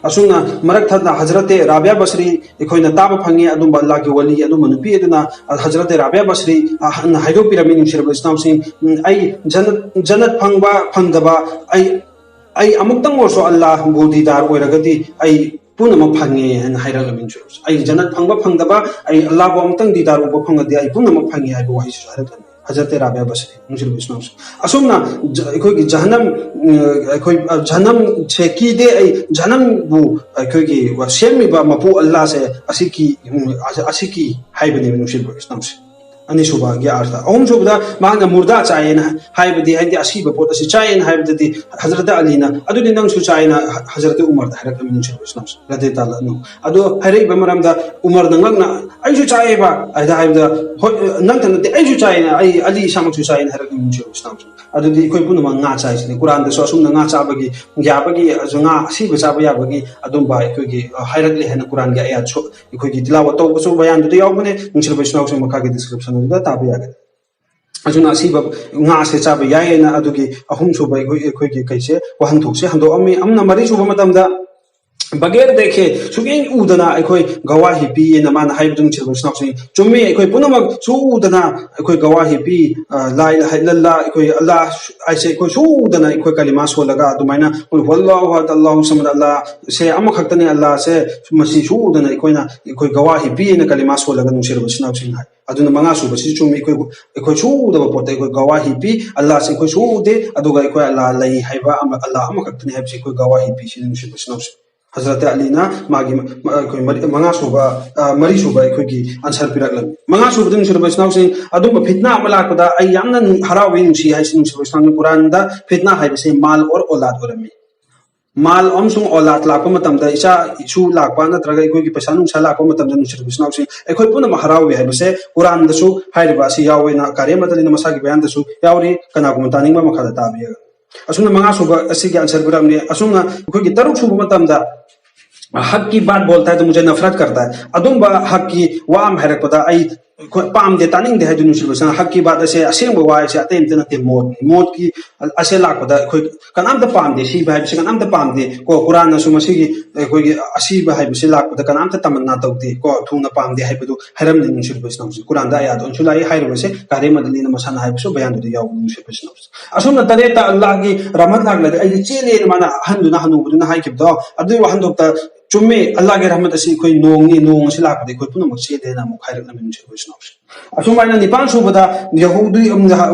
ꯑꯁꯨꯝꯅ ꯃꯔꯛ ꯊꯠꯅ ꯍꯖꯔꯠꯇꯦ ꯔꯥꯕꯤꯌꯥ ꯕꯁꯔꯤ ꯑꯩꯈꯣꯏꯅ ꯇꯥꯕ ꯐꯪꯉꯤ, ꯑꯗꯨꯝꯕ ꯑꯜꯂꯥꯒꯤ ꯋꯥꯂꯤ, ꯑꯗꯨꯝꯕ ꯅꯨꯄꯤ ꯑꯗꯨꯅ ꯍꯖꯔꯠꯇꯦ ꯔꯥꯕꯤꯌꯥ ꯕꯁꯔꯤ, ꯑ, ꯅ ꯍꯥꯏꯗꯣꯛꯄꯤꯔꯝꯃꯤ ꯅꯨꯡꯁꯤꯔꯕ ꯏꯆꯤꯟ ꯏꯅꯥꯎꯁꯤꯡ, "ꯎꯝ, ꯑꯩ ꯖꯟꯅꯠ, ꯖꯟꯅꯠ ꯐꯪꯕ ꯐꯪꯗꯕ ꯑꯩ, ꯑꯩ ꯑꯃꯨꯛꯇꯪ ꯑꯣꯏꯔꯁꯨ ꯑꯜꯂꯥꯕꯨ ꯗꯤꯗꯥꯔ ꯑꯣꯏꯔꯒꯗꯤ ꯑꯩ ꯄꯨꯝꯅꯃꯛ ꯐꯪꯉꯦ ꯍꯥꯏꯅ ꯍꯥꯏꯔꯛꯂꯕꯅꯤ꯫ ꯑꯩ ꯖꯟꯅꯠ ꯐꯪꯕ ꯐꯪꯗꯕ, ꯑꯩ ꯑꯜꯂꯥꯍꯕꯨ ꯑꯃꯨꯛꯇꯪ ꯗꯤꯗꯥꯔ ꯎꯕ ꯐꯪꯉꯗꯤ ꯑꯩ ꯄꯨꯝꯅꯃꯛ ꯐꯪꯉꯦ ꯍꯥꯏꯕ ꯋꯥꯍꯩꯁꯤꯁꯨ ꯍꯥꯏꯔꯛꯂꯕꯅꯤ ꯍꯖꯔꯠ ꯔꯥꯕꯤꯌꯥ ꯕꯁꯔꯤ꯫ ꯅꯨꯡꯁꯤꯔꯕ ꯏꯆꯤꯟ ꯏꯅꯥꯎꯁꯤꯡ, ꯑꯁꯨꯝꯅ ꯖ-, ꯑꯩꯈꯣꯏꯒꯤ ꯖꯍꯟꯅꯝ, ꯎꯝ, ꯑꯩꯈꯣꯏ, ꯑ, ꯖꯍꯟꯅꯝꯁꯦ ꯀꯤꯗꯦ, ꯑꯩ ꯖꯍꯟꯅꯝꯕꯨ ꯑꯩꯈꯣꯏꯒꯤ ꯁꯦꯝꯃꯤꯕ ꯃꯄꯨ ꯑꯜꯂꯥꯍꯁꯦ ꯑꯁꯤ ꯀꯤ, ꯎꯝ, ꯑꯁꯤ ꯀꯤ ꯍꯥꯏꯕꯅꯦꯕ, ꯅꯨꯡꯁꯤꯔꯕ ꯏꯆꯤꯟ ꯏꯅꯥꯎꯁꯤꯡ꯫ ꯑꯅꯤꯁꯨꯕꯒꯤ ꯑꯔꯊ꯫ ꯑꯍꯨꯝꯁꯨꯕꯗ ꯃꯥꯅ ꯃꯨꯔꯗꯥ ꯆꯥꯏꯌꯦꯅ ꯍꯥꯏꯕꯗꯤ, ꯍꯥꯏꯗꯤ ꯑꯁꯤꯕ ꯄꯣꯠ ꯑꯁꯤ ꯆꯥꯏꯌꯦꯅ ꯍꯥꯏꯕꯗꯗꯤ ꯍꯖꯔꯠ ꯑꯂꯤꯅ "ꯑꯗꯨꯗꯤ ꯅꯪꯁꯨ ꯆꯥꯏꯌꯦꯅ" ꯍ-, ꯍꯖꯔꯠ ꯎꯃꯔꯗ ꯍꯥꯏꯔꯛꯂꯝꯃꯤ, ꯅꯨꯡꯁꯤꯔꯕ ꯏꯁꯂꯥꯝꯁꯤꯡ, ꯔꯗꯤ ꯇꯥꯂꯥ ꯑꯅꯨ꯫ ꯑꯗꯣ ꯍꯥꯏꯔꯛꯏꯕ ꯃꯔꯝꯗ ꯎꯃꯔꯅ ꯉꯛꯅ "ꯑꯩꯁꯨ ꯆꯥꯏꯌꯦꯕ" ꯍꯥꯏꯗ ꯍꯥꯏꯕꯗ, "ꯍꯣꯏ, ꯅꯪꯇ ꯅꯠꯇꯦ, ꯑꯩꯁꯨ ꯆꯥꯏꯌꯦꯅ, ꯑꯩ ꯑꯂꯤ ꯏꯁꯥꯃꯛꯁꯨ ꯆꯥꯏꯌꯦꯅ" ꯍꯥꯏꯔꯛꯂꯝꯃꯤ, ꯅꯨꯡꯁꯤꯔꯕ ꯏꯁꯂꯥꯝꯁꯤꯡ꯫ ꯑꯗꯨꯗꯤ ꯑꯩꯈꯣꯏ ꯄꯨꯝꯅꯃꯛ ꯉꯥ ꯆꯥꯏꯁꯤꯅꯤ꯫ ꯀꯨꯔꯥꯟꯗꯁꯨ ꯑꯁꯨꯝꯅ ꯉꯥ ꯆꯥꯕꯒꯤ, ꯌꯥꯕꯒꯤ, ꯑ, ꯉꯥ ꯑꯁꯤꯕ ꯆꯥꯕ ꯌꯥꯕꯒꯤ ꯑꯗꯨꯝꯕ ꯑꯩꯈꯣꯏꯒꯤ, ꯑ, ꯍꯥꯏꯔꯛꯂꯦ ꯍꯥꯏꯅ ꯀꯨꯔꯥꯟꯒꯤ ꯑꯌꯥꯠꯁꯨ ꯑꯩꯈꯣꯏꯒꯤ ꯇꯤꯂꯥꯋꯠ ꯇꯧꯕꯁꯨ ꯕꯌꯥꯟꯗꯨꯗ ꯌꯥꯎꯕꯅꯦ꯫ ꯅꯨꯡꯁꯤꯔꯕ ꯏꯆꯤꯟ ꯏꯅꯥꯎꯁꯤꯡ, ꯃꯈꯥꯒꯤ description ꯑꯗꯨꯗ ꯇꯥꯕ ꯌꯥꯒꯅꯤ꯫ ꯑꯗꯨꯅ ꯑꯁꯤꯕ ꯉꯥꯁꯦ ꯆꯥꯕ ꯌꯥꯏꯌꯦꯅ ꯑꯗꯨꯒꯤ ꯑꯍꯨꯝꯁꯨꯕ ꯑꯩꯈꯣꯏ, ꯑꯩꯈꯣꯏꯒꯤ ꯀꯩꯁꯦ, ꯋꯥꯍꯟꯊꯣꯛꯁꯦ ꯍꯟꯗꯣꯛꯑꯝꯃꯤ꯫ ꯑꯃꯅ ꯃꯔꯤꯁꯨꯕ ꯃꯇꯝꯗ "ꯕꯒꯦꯔ ꯗꯦꯈꯦ", ꯁꯨꯛꯌꯦꯡ ꯎꯗꯅ ꯑꯩꯈꯣꯏ ꯒꯋꯥꯍꯤ ꯄꯤꯌꯦꯅ ꯃꯥꯅ ꯍꯥꯏꯕꯗꯨ, ꯅꯨꯡꯁꯤꯔꯕ ꯏꯆꯤꯟ ꯏꯅꯥꯎꯁꯤꯡ, ꯆꯨꯝꯃꯤ꯫ ꯑꯩꯈꯣꯏ ꯄꯨꯝꯅꯃꯛ ꯁꯨꯛꯎ ꯎꯗꯅ ꯑꯩꯈꯣꯏ ꯒꯋꯥꯍꯤ ꯄꯤ, ꯑ, ꯂꯥ ꯏꯂꯥꯍ ꯏꯜꯂꯜꯂꯥꯍ, ꯑꯩꯈꯣꯏ ꯑꯜꯂꯥꯍ ꯍꯥꯏꯁꯦ ꯑꯩꯈꯣꯏ ꯁꯨꯛꯎ ꯎꯗꯅ ꯑꯩꯈꯣꯏ ꯀꯂꯤꯃꯥ ꯁꯣꯜꯂꯒ ꯑꯗꯨꯃꯥꯏꯅ "ꯀꯨꯜ ꯍꯨꯋꯜꯂꯥꯍꯨ ꯑꯍꯗ, ꯑꯜꯂꯥꯍꯨ ꯁꯃꯗ", ꯑꯜꯂꯥꯍꯁꯦ ꯑꯃꯈꯛꯇꯅꯤ, ꯑꯜꯂꯥꯍꯁꯦ ꯃꯁꯤ ꯁꯨꯛꯎ ꯎꯗꯅ ꯑꯩꯈꯣꯏꯅ, ꯑꯩꯈꯣꯏ ꯒꯋꯥꯍꯤ ꯄꯤꯌꯦꯅ ꯀꯂꯤꯃꯥ ꯁꯣꯜꯂꯒ, ꯅꯨꯡꯁꯤꯔꯕ ꯏꯆꯤꯟ ꯏꯅꯥꯎꯁꯤꯡ, ꯍꯥꯏ꯫ ꯑꯗꯨꯅ ꯃꯉꯥ ꯁꯨꯕꯁꯤ ꯆꯨꯝꯃꯤ꯫ ꯑꯩꯈꯣꯏ, ꯑꯩꯈꯣꯏ ꯁꯨꯛꯎꯗꯕ ꯄꯣꯠꯇ ꯑꯩꯈꯣꯏ ꯒꯋꯥꯍꯤ ꯄꯤ, ꯑꯜꯂꯥꯍꯁꯦ ꯑꯩꯈꯣꯏ ꯁꯨꯛꯎꯗꯦ, ꯑꯗꯨꯒ ꯑꯩꯈꯣꯏ ꯑꯜꯂꯥꯍ ꯂꯩ ꯍꯥꯏꯕ ꯑꯃ, ꯑꯜꯂꯥꯍ ꯑꯃꯈꯛꯇꯅꯤ ꯍꯥꯏꯕꯁꯤ ꯑꯩꯈꯣꯏ ꯒꯋꯥꯍꯤ ꯄꯤ꯫ ꯁꯤꯅꯤ, ꯅꯨꯡꯁꯤꯕ ꯏꯆꯤꯟ ꯏꯅꯥꯎꯁꯤꯡ꯫ ꯍꯖꯔꯠ ꯑꯂꯤꯅ ꯃꯥꯒꯤ ꯃ-, ꯑꯩꯈꯣꯏ ꯃꯔꯤ, ꯃꯉꯥ ꯁꯨꯕ, ꯑ, ꯃꯔꯤ ꯁꯨꯕ ꯑꯩꯈꯣꯏꯒꯤ answer ꯄꯤꯔꯛꯂꯝꯃꯤ꯫ ꯃꯉꯥ ꯁꯨꯕꯗ, ꯅꯨꯡꯁꯤꯔꯕ ꯏꯆꯤꯟ ꯏꯅꯥꯎꯁꯤꯡ, ꯑꯗꯨꯝꯕ ꯐꯤꯠꯅꯥ ꯑꯃ ꯂꯥꯛꯄꯗ ꯑꯩ ꯌꯥꯝꯅ ꯅꯨꯡ-, ꯍꯔꯥꯎꯏ, ꯅꯨꯡꯁꯤ ꯍꯥꯏꯁꯤ, ꯅꯨꯡꯁꯤꯔꯕ ꯏꯆꯤꯟ ꯏꯅꯥꯎꯁꯤꯡ, ꯀꯨꯔꯥꯟꯗ ꯐꯤꯠꯅꯥ ꯍꯥꯏꯕꯁꯦ ꯃꯥꯜ ꯑꯣꯔ ꯑꯣꯂꯥꯗ ꯑꯣꯏꯔꯝꯃꯤ꯫ ꯃꯥꯜ ꯑꯃꯁꯨꯡ ꯑꯣꯂꯥꯗ ꯂꯥꯛꯄ ꯃꯇꯝꯗ, ꯏꯆꯥ ꯏꯁꯨ ꯂꯥꯛꯄ ꯅꯠꯇ꯭ꯔꯒ ꯑꯩꯈꯣꯏꯒꯤ ꯄꯩꯁꯥ ꯅꯨꯡꯁꯥ ꯂꯥꯛꯄ ꯃꯇꯝꯗ, ꯅꯨꯡꯁꯤꯔꯕ ꯏꯆꯤꯟ ꯏꯅꯥꯎꯁꯤꯡ, ꯑꯩꯈꯣꯏ ꯄꯨꯝꯅꯃꯛ ꯍꯔꯥꯎꯏ ꯍꯥꯏꯕꯁꯦ ꯀꯨꯔꯥꯟꯗꯁꯨ ꯍꯥꯏꯔꯤꯕ ꯑꯁꯤ ꯌꯥꯎꯋꯦꯅ ꯀꯥꯔꯤ ꯑꯃꯠꯇꯅꯤꯅ ꯃꯁꯥꯒꯤ ꯕꯌꯥꯟꯗꯁꯨ ꯌꯥꯎꯔꯤ꯫ ꯀꯅꯥꯒꯨꯝꯕ ꯇꯥꯅꯤꯡꯕ ꯃꯈꯥꯗ ꯇꯥꯕꯤꯌꯨ꯫ ꯑꯁꯨꯝꯅ ꯃꯉꯥ ꯁꯨꯕ ꯑꯁꯤꯒꯤ answer ꯄꯤꯔꯝꯃꯤ꯫ ꯑꯁꯨꯝꯅ ꯑꯩꯈꯣꯏꯒꯤ ꯇꯔꯨꯛ ꯁꯨꯕ ꯃꯇꯝꯗ "ꯍꯛ ꯀꯤ ꯕꯥꯠ ꯕꯣꯜꯇꯥ ꯍꯦ ꯇꯣ ꯃꯨꯖꯦ ꯅꯐꯔꯠ ꯀꯔꯇꯥ ꯍꯦ", ꯑꯗꯨꯝꯕ ꯍꯛꯀꯤ ꯋꯥ ꯑꯃ ꯍꯥꯏꯔꯛꯄꯗ ꯑꯩ ꯑꯩꯈꯣꯏ ꯄꯥꯝꯗꯦ, ꯇꯥꯅꯤꯡꯗꯦ ꯍꯥꯏꯗꯨ, ꯅꯨꯡꯁꯤꯕ ꯏꯆꯤꯟ ꯏꯅꯥꯎ꯫ ꯍꯛꯀꯤ ꯕꯥꯠ ꯑꯁꯦ ꯑꯁꯦꯡꯕ ꯋꯥ ꯍꯥꯏꯁꯦ ꯑꯇꯩ ꯑꯝꯇ ꯅꯠꯇꯦ, ꯃꯣꯠꯅꯤ꯫ ꯃꯣꯠꯀꯤ ꯑꯁꯦ ꯂꯥꯛꯄꯗ ꯑꯩꯈꯣꯏ ꯀꯅꯥꯝꯇ ꯄꯥꯝꯗꯦ, ꯁꯤꯕ ꯍꯥꯏꯕꯁꯤ ꯀꯅꯥꯝꯇ ꯄꯥꯝꯗꯦ ꯀꯣ꯫ ꯀꯨꯔꯥꯟꯅꯁꯨ ꯃꯁꯤꯒꯤ ꯑꯩꯈꯣꯏꯒꯤ ꯑꯁꯤꯕ ꯍꯥꯏꯕꯁꯤ ꯂꯥꯛꯄꯗ ꯀꯅꯥꯝꯇ ꯇꯃꯟꯅꯥ ꯇꯧꯗꯦ ꯀꯣ, ꯊꯨꯅ ꯄꯥꯝꯗꯦ ꯍꯥꯏꯕꯗꯨ ꯍꯥꯏꯔꯝꯅꯤ, ꯅꯨꯡꯁꯤꯕ ꯏꯆꯤꯟ ꯏꯅꯥꯎꯁꯤꯡ꯫ ꯀꯨꯔꯥꯟꯗ ꯑꯌꯥꯠ ꯑꯣꯟꯁꯨ ꯂꯥꯛꯏ ꯍꯥꯏꯔꯤꯕꯁꯦ ꯀꯥꯔꯤ ꯑꯃꯗ ꯂꯤꯅ ꯃꯁꯥꯅ ꯍꯥꯏꯕꯁꯨ ꯕꯌꯥꯟꯗꯨꯗ ꯌꯥꯎꯕꯅꯤ, ꯅꯨꯡꯁꯤꯕ ꯏꯆꯤꯟ ꯏꯅꯥꯎꯁꯤꯡ꯫ ꯑꯁꯨꯝꯅ ꯇꯔꯦꯠꯇ ꯑꯜꯂꯥꯍꯒꯤ ꯔꯍꯃꯠ ꯂꯥꯛꯂꯗꯤ ꯑꯩꯗꯤ ꯆꯦꯜꯂꯦꯅ ꯃꯥꯅ, ꯑꯍꯟꯗꯨꯅ, ꯍꯅꯨꯕꯗꯨꯅ ꯍꯥꯏꯈꯤꯕꯗꯣ, ꯑꯗꯨꯒꯤ ꯋꯥꯍꯟꯊꯣꯛꯇ ꯆꯨꯝꯃꯦ, ꯑꯜꯂꯥꯍꯒꯤ ꯔꯍꯃꯠ ꯑꯁꯤ ꯑꯩꯈꯣꯏ ꯅꯣꯡꯅꯤ, ꯅꯣꯡ ꯑꯁꯤ ꯂꯥꯛꯄꯗ ꯑꯩꯈꯣꯏ ꯄꯨꯝꯅꯃꯛ ꯆꯦꯜꯂꯦꯅ ꯑꯃꯨꯛ ꯍꯥꯏꯔꯛꯂꯝꯃꯤ, ꯅꯨꯡꯁꯤꯕ ꯏꯆꯤꯟ ꯏꯅꯥꯎꯁꯤꯡ꯫ ꯑꯁꯨꯃꯥꯏꯅ ꯅꯤꯄꯥꯟ ꯁꯨꯕꯗ ꯌꯍꯨꯗꯤ, ꯎꯝ,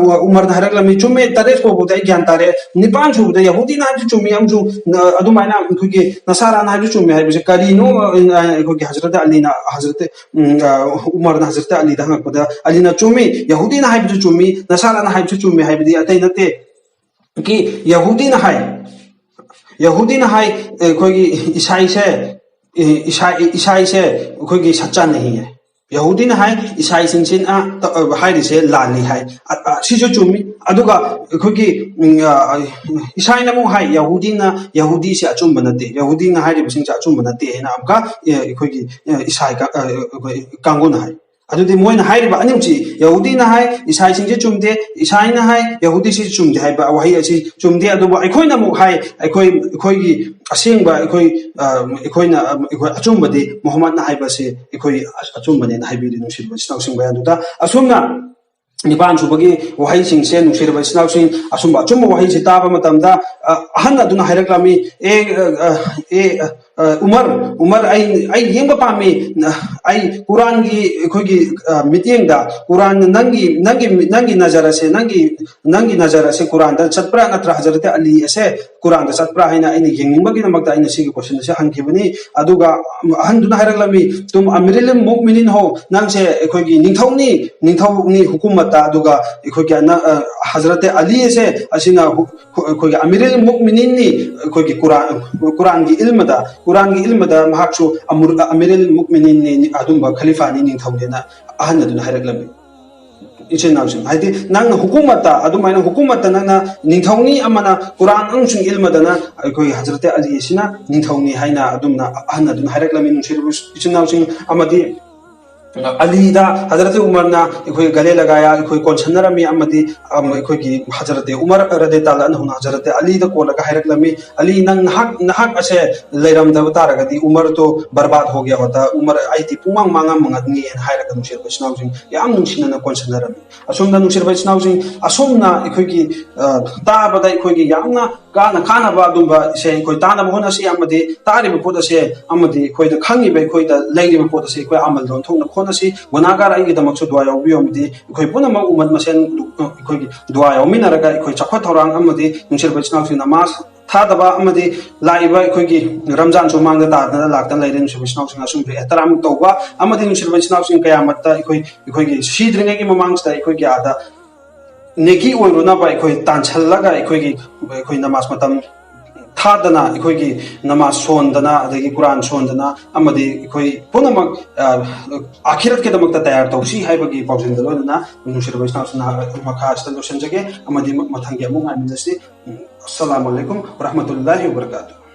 ꯎꯃꯔꯅ ꯍꯥꯏꯔꯛꯂꯝꯃꯤ, ꯆꯨꯝꯃꯦ, ꯇꯔꯦꯠ ꯐꯥꯎꯕꯗ ꯑꯩ ꯒ꯭ꯌꯥꯟ ꯇꯥꯔꯦ꯫ ꯅꯤꯄꯥꯟ ꯁꯨꯕꯗ ꯌꯍꯨꯗꯤꯅ ꯍꯥꯏꯕꯁꯨ ꯆꯨꯝꯃꯤ ꯑꯃꯁꯨ, ꯑ, ꯑꯗꯨꯃꯥꯏꯅ ꯑꯩꯈꯣꯏꯒꯤ ꯅꯁꯥꯔꯥꯅ ꯍꯥꯏꯕꯁꯨ ꯆꯨꯝꯃꯤ ꯍꯥꯏꯕꯁꯦ ꯀꯔꯤꯅꯣ? ꯑ, ꯑꯩꯈꯣꯏꯒꯤ ꯍꯖꯔꯠ ꯑꯂꯤꯅ, ꯍꯖꯔꯠ, ꯎꯝ, ꯑ, ꯎꯃꯔꯅ ꯍꯖꯔꯠ ꯑꯂꯤꯗ ꯍꯪꯉꯛꯄꯗ ꯑꯂꯤꯅ ꯆꯨꯝꯃꯤ, ꯌꯍꯨꯗꯤꯅ ꯍꯥꯏꯕꯁꯨ ꯆꯨꯝꯃꯤ, ꯅꯁꯥꯔꯥꯅ ꯍꯥꯏꯕꯁꯨ ꯆꯨꯝꯃꯤ ꯍꯥꯏꯕꯗꯤ ꯑꯇꯩ ꯅꯠꯇꯦ꯫ ꯀꯤ ꯌꯍꯨꯗꯤꯅ ꯍꯥꯏ, ꯌꯍꯨꯗꯤꯅ ꯍꯥꯏ, ꯑꯩꯈꯣꯏꯒꯤ ꯏꯁꯥꯏꯁꯦ, ꯏꯁꯥ, ꯏꯁꯥꯏꯁꯦ ꯑꯩꯈꯣꯏꯒꯤ ꯁꯠꯆꯥ ꯅꯍꯤ ꯍꯥꯏ꯫ ꯌꯍꯨꯗꯤꯅ ꯍꯥꯏ, ꯏꯁꯥꯏꯁꯤꯡꯁꯤꯅ ꯇ-, ꯍꯥꯏꯔꯤꯁꯦ ꯂꯥꯜꯂꯤ ꯍꯥꯏ꯫ ꯑ, ꯑ, ꯁꯤꯁꯨ ꯆꯨꯝꯃꯤ꯫ ꯑꯗꯨꯒ ꯑꯩꯈꯣꯏꯒꯤ, ꯎꯝ, ꯑ, ꯏꯁꯥꯏꯅ ꯑꯃꯨꯛ ꯍꯥꯏ, ꯌꯍꯨꯗꯤꯅ, ꯌꯍꯨꯗꯤꯁꯦ ꯑꯆꯨꯝꯕ ꯅꯠꯇꯦ, ꯌꯍꯨꯗꯤꯅ ꯍꯥꯏꯔꯤꯕꯁꯤꯡꯁꯦ ꯑꯆꯨꯝꯕ ꯅꯠꯇꯦ ꯍꯥꯏꯅ ꯑꯃꯨꯛꯀ, ꯑ, ꯑꯩꯈꯣꯏꯒꯤ, ꯑ, ꯏꯁꯥꯏ ꯀꯥ-, ꯑ, ꯑꯩꯈꯣꯏ ꯀꯥꯡꯕꯨꯅ ꯍꯥꯏ꯫ ꯑꯗꯨꯗꯤ ꯃꯣꯏꯅ ꯍꯥꯏꯔꯤꯕ ꯑꯅꯤꯃꯛꯁꯤ, ꯌꯍꯨꯗꯤꯅ ꯍꯥꯏ ꯏꯁꯥꯏꯁꯤꯡꯁꯦ ꯆꯨꯝꯗꯦ, ꯏꯁꯥꯏꯅ ꯍꯥꯏ ꯌꯍꯨꯗꯤꯁꯤ ꯆꯨꯝꯗꯦ ꯍꯥꯏꯕ ꯋꯥꯍꯩ ꯑꯁꯤ ꯆꯨꯝꯗꯦ꯫ ꯑꯗꯨꯕꯨ ꯑꯩꯈꯣꯏꯅ ꯑꯃꯨꯛ ꯍꯥꯏ, ꯑꯩꯈꯣꯏ, ꯑꯩꯈꯣꯏꯒꯤ ꯑꯁꯦꯡꯕ ꯑꯩꯈꯣꯏ, ꯑ, ꯑꯩꯈꯣꯏꯅ, ꯑ, ꯑꯩꯈꯣꯏ ꯑꯆꯨꯝꯕꯗꯤ ꯃꯨꯍꯝꯃꯗꯅ ꯍꯥꯏꯕꯁꯤ ꯑꯩꯈꯣꯏ ꯑꯆꯨꯝꯕꯅꯦꯅ ꯍꯥꯏꯕꯤꯔꯤ, ꯅꯨꯡꯁꯤꯕ ꯏꯆꯤꯟ ꯏꯅꯥꯎꯁꯤꯡ꯫ ꯃꯌꯥꯝꯗꯨꯗ ꯑꯁꯨꯝꯅ ꯅꯤꯄꯥꯟ ꯁꯨꯕꯒꯤ ꯋꯥꯍꯩꯁꯤꯡꯁꯦ, ꯅꯨꯡꯁꯤꯔꯕ ꯏꯆꯤꯟ ꯏꯅꯥꯎꯁꯤꯡ, ꯑꯁꯨꯝꯕ ꯑꯆꯨꯝꯕ ꯋꯥꯍꯩꯁꯤ ꯇꯥꯕ ꯃꯇꯝꯗ, ꯑ, ꯑꯍꯟ ꯑꯗꯨꯅ ꯍꯥꯏꯔꯛꯂꯝꯃꯤ, "ꯑꯦ, ꯑ, ꯑ, ꯑꯦ, ꯑ, ꯑ, ꯎꯃꯔ, ꯎꯃꯔ, ꯑꯩ, ꯑꯩ ꯌꯦꯡꯕ ꯄꯥꯝꯃꯤ, ꯑ, ꯑꯩ ꯀꯨꯔꯥꯟꯒꯤ ꯑꯩꯈꯣꯏꯒꯤ, ꯑ, ꯃꯤꯠꯌꯦꯡꯗ ꯀꯨꯔꯥꯟꯅ ꯅꯪꯒꯤ, ꯅꯪꯒꯤ, ꯅꯪꯒꯤ ꯅꯖꯔ ꯑꯁꯦ, ꯅꯪꯒꯤ, ꯅꯪꯒꯤ ꯅꯖꯔ ꯑꯁꯦ ꯀꯨꯔꯥꯟꯗ ꯆꯠꯄ꯭ꯔꯥ ꯅꯠꯇ꯭ꯔ ꯍꯖꯔꯠ ꯑꯂꯤ ꯑꯁꯦ ꯀꯨꯔꯥꯟꯗ ꯆꯠꯄ꯭ꯔꯥ ꯍꯥꯏꯅ ꯑꯩꯅ ꯌꯦꯡꯅꯤꯡꯕꯒꯤꯗꯃꯛꯇ ꯑꯩꯅ ꯁꯤꯒꯤ question ꯑꯁꯦ ꯍꯪꯈꯤꯕꯅꯤ"꯫ ꯑꯗꯨꯒ ꯑꯍꯟꯗꯨꯅ ꯍꯥꯏꯔꯛꯂꯝꯃꯤ, "ꯇꯨꯝ ꯑꯃꯤꯔꯨꯜ ꯃꯨꯛꯃꯤꯅꯤꯟ ꯍꯣ, ꯅꯪꯁꯦ ꯑꯩꯈꯣꯏꯒꯤ ꯅꯤꯡꯊꯧꯅꯤ, ꯅꯤꯡꯊꯧꯅꯤ ꯍꯨꯀꯨꯃꯠꯇ, ꯑꯗꯨꯒ ꯑꯩꯈꯣꯏꯒꯤ ꯑꯅ-, ꯑ, ꯍꯖꯔꯠ ꯑꯂꯤ ꯑꯁꯦ ꯑꯁꯤꯅ ꯍꯨ-, ꯍꯨ-, ꯑꯩꯈꯣꯏꯒꯤ ꯑꯃꯤꯔꯨꯜ ꯃꯨꯛꯃꯤꯅꯤꯟꯅꯤ, ꯑꯩꯈꯣꯏꯒꯤ ꯀꯨꯔꯥꯟ, ꯀꯨꯔꯥꯟꯒꯤ ꯏꯜꯃꯗ, ꯀꯨꯔꯥꯟꯒꯤ ꯏꯜꯃꯗ ꯃꯍꯥꯛꯁꯨ ꯑꯃꯨꯔ-, ꯑꯃꯤꯔꯨꯜ ꯃꯨꯛꯃꯤꯅꯤꯟꯅꯤ, ꯑꯗꯨꯝꯕ ꯈꯂꯤꯐꯥꯅꯤ, ꯅꯤꯡꯊꯧꯅꯦꯅ" ꯑꯍꯟ ꯑꯗꯨꯅ ꯍꯥꯏꯔꯛꯂꯝꯃꯤ꯫ ꯏꯆꯤꯟ ꯏꯅꯥꯎꯁꯤꯡ, ꯍꯥꯏꯗꯤ ꯅꯪꯅ ꯍꯨꯀꯨꯃꯠꯇ, ꯑꯗꯨꯃꯥꯏꯅ ꯍꯨꯀꯨꯃꯠꯇ ꯅꯪꯅ ꯅꯤꯡꯊꯧꯅꯤ ꯑꯃꯅ ꯀꯨꯔꯥꯟ ꯑꯃꯁꯨꯡ ꯏꯜꯃꯗꯅ ꯑꯩꯈꯣꯏꯒꯤ ꯍꯖꯔꯠ ꯑꯂꯤ ꯑꯁꯤꯅ ꯅꯤꯡꯊꯧꯅꯤ ꯍꯥꯏꯅ ꯑꯗꯨꯝꯅ ꯑꯍꯟ ꯑꯗꯨꯅ ꯍꯥꯏꯔꯛꯂꯝꯃꯤ꯫ ꯅꯨꯡꯁꯤꯔꯕ ꯏꯆꯤꯟ ꯏꯅꯥꯎꯁꯤꯡ, ꯑꯃꯗꯤ ꯑꯂꯤꯗ ꯍꯖꯔꯠ ꯎꯃꯔꯅ ꯑꯩꯈꯣꯏ ꯒꯂꯦ ꯂꯒꯥꯌꯥ ꯑꯩꯈꯣꯏ ꯀꯣꯟꯁꯟꯅꯔꯝꯃꯤ ꯑꯃꯗꯤ ꯑꯩꯈꯣꯏꯒꯤ ꯍꯖꯔꯠ ꯎꯃꯔ ꯔꯗꯤꯌꯜꯂꯥꯍꯨ ꯑꯟꯍꯨꯅ ꯍꯖꯔꯠ ꯑꯂꯤꯗ ꯀꯣꯜꯂꯒ ꯍꯥꯏꯔꯛꯂꯝꯃꯤ, "ꯑꯂꯤ, ꯅꯪ ꯅꯍꯥꯛ ꯅꯍꯥꯛ ꯑꯁꯦ ꯂꯩꯔꯝꯗꯕ ꯇꯥꯔꯒꯗꯤ ꯎꯃꯔꯗꯣ ꯕꯔꯕꯥꯗ ꯍꯣ ꯒꯌꯥ ꯍꯣꯇꯥ, ꯎꯃꯔ ꯑꯩꯗꯤ ꯄꯨꯡꯃꯥꯡ ꯃꯥꯡꯉꯝꯃꯒꯅꯤ" ꯍꯥꯏꯅ ꯍꯥꯏꯔꯒ ꯅꯨꯡꯁꯤꯔꯕ ꯏꯆꯤꯟ ꯏꯅꯥꯎꯁꯤꯡ ꯌꯥꯝ ꯅꯨꯡꯁꯤꯅꯅ ꯀꯣꯟꯁꯟꯅꯔꯝꯃꯤ꯫ ꯑꯁꯨꯝꯅ ꯅꯨꯡꯁꯤꯔꯕ ꯏꯆꯤꯟ ꯏꯅꯥꯎꯁꯤꯡ, ꯑꯁꯨꯝꯅ ꯑꯩꯈꯣꯏꯒꯤ ꯇꯥꯕꯗ ꯑꯩꯈꯣꯏꯒꯤ ꯌꯥꯝꯅ ꯀꯥꯟꯅ ꯀꯥꯟꯅꯕ ꯑꯗꯨꯝꯕ ꯏꯁꯩ ꯑꯩꯈꯣꯏ ꯇꯥꯅꯕ ꯍꯣꯠꯅꯁꯤ ꯑꯃꯗꯤ ꯇꯥꯔꯤꯕ ꯄꯣꯠ ꯑꯁꯦ ꯑꯃꯗꯤ ꯑꯩꯈꯣꯏꯗ ꯈꯪꯉꯤꯕ ꯑꯩꯈꯣꯏꯗ ꯂꯩꯔꯤꯕ ꯄꯣꯠ ꯑꯁꯦ ꯑꯩꯈꯣꯏ ꯑꯃꯜꯗ ꯑꯣꯟꯊꯣꯛꯅꯕ ꯍꯣꯠꯅꯁꯤ꯫ ꯒꯨꯅꯥꯒꯥꯔ ꯑꯩꯒꯤꯗꯃꯛꯁꯨ ꯗꯨꯋꯥ ꯌꯥꯎꯕꯤꯌꯨ ꯑꯃꯗꯤ ꯑꯩꯈꯣꯏ ꯄꯨꯝꯅꯃꯛ ꯎꯃꯠ ꯃꯁꯦꯟ ꯑꯩꯈꯣꯏꯒꯤ ꯗꯨꯋꯥ ꯌꯥꯎꯃꯤꯟꯅꯔꯒ ꯑꯩꯈꯣꯏ ꯆꯥꯎꯈꯠ ꯊꯧꯔꯥꯡ ꯑꯃꯗꯤ ꯅꯨꯡꯁꯤꯔꯕ ꯏꯆꯤꯟ ꯏꯅꯥꯎꯁꯤꯡ ꯅꯃꯥꯖ ꯊꯥꯗꯕ ꯑꯃꯗꯤ ꯂꯥꯛꯏꯕ ꯑꯩꯈꯣꯏꯒꯤ ꯔꯝꯖꯥꯟꯁꯨ ꯃꯥꯡꯗ ꯇꯥꯗꯅ ꯂꯥꯛꯇꯅ ꯂꯩꯔꯦ꯫ ꯅꯨꯡꯁꯤꯔꯕ ꯏꯆꯤꯟ ꯏꯅꯥꯎꯁꯤꯡ ꯑꯁꯨꯝꯕ ꯑꯦꯍꯇꯔꯥꯝ ꯇꯧꯕ ꯑꯃꯗꯤ ꯅꯨꯡꯁꯤꯔꯕ ꯏꯆꯤꯟ ꯏꯅꯥꯎꯁꯤꯡ ꯀꯌꯥꯃꯠꯇ ꯑꯩꯈꯣꯏ ꯑꯩꯈꯣꯏꯒꯤ ꯁꯤꯗ꯭ꯔꯤꯉꯩꯒꯤ ꯃꯃꯥꯡꯁꯤꯗ ꯑꯩꯈꯣꯏꯒꯤ ꯑꯥꯗ ꯅꯦꯀꯤ ꯑꯣꯏꯔꯨꯅꯕ ꯑꯩꯈꯣꯏ ꯇꯥꯟꯁꯤꯜꯂꯒ ꯑꯩꯈꯣꯏꯒꯤ ꯑꯩꯈꯣꯏ ꯅꯃꯥꯖ ꯃꯇꯝ ꯊꯥꯗꯅ ꯑꯩꯈꯣꯏꯒꯤ ꯅꯃꯥꯖ ꯁꯣꯟꯗꯅ ꯑꯗꯒꯤ ꯀꯨꯔꯥꯟ ꯁꯣꯟꯗꯅ ꯑꯃꯗꯤ ꯑꯩꯈꯣꯏ ꯄꯨꯝꯅꯃꯛ ꯑꯈꯤꯔꯠꯀꯤꯗꯃꯛꯇ ꯇꯌꯥꯔ ꯇꯧꯁꯤ ꯍꯥꯏꯕꯒꯤ ꯄꯥꯎꯖꯦꯜꯒ ꯂꯣꯏꯅꯅ ꯅꯨꯡꯁꯤꯔꯕ ꯏꯆꯤꯟ ꯏꯅꯥꯎꯁꯤꯡ ꯃꯈꯥ ꯑꯁꯤꯗ ꯂꯣꯏꯁꯤꯟꯖꯒꯦ ꯑꯃꯗꯤ ꯃꯊꯪꯒꯤ ꯑꯃꯨꯛ ꯉꯥꯏꯃꯤꯟꯅꯁꯤ꯫ ꯑꯁꯁꯂꯥꯃꯨ ꯑꯂꯥꯏꯀꯨꯝ ꯋꯔꯍꯃꯇꯨꯜꯂꯥꯍꯤ ꯋꯕꯔꯀꯥꯇꯨꯍ꯫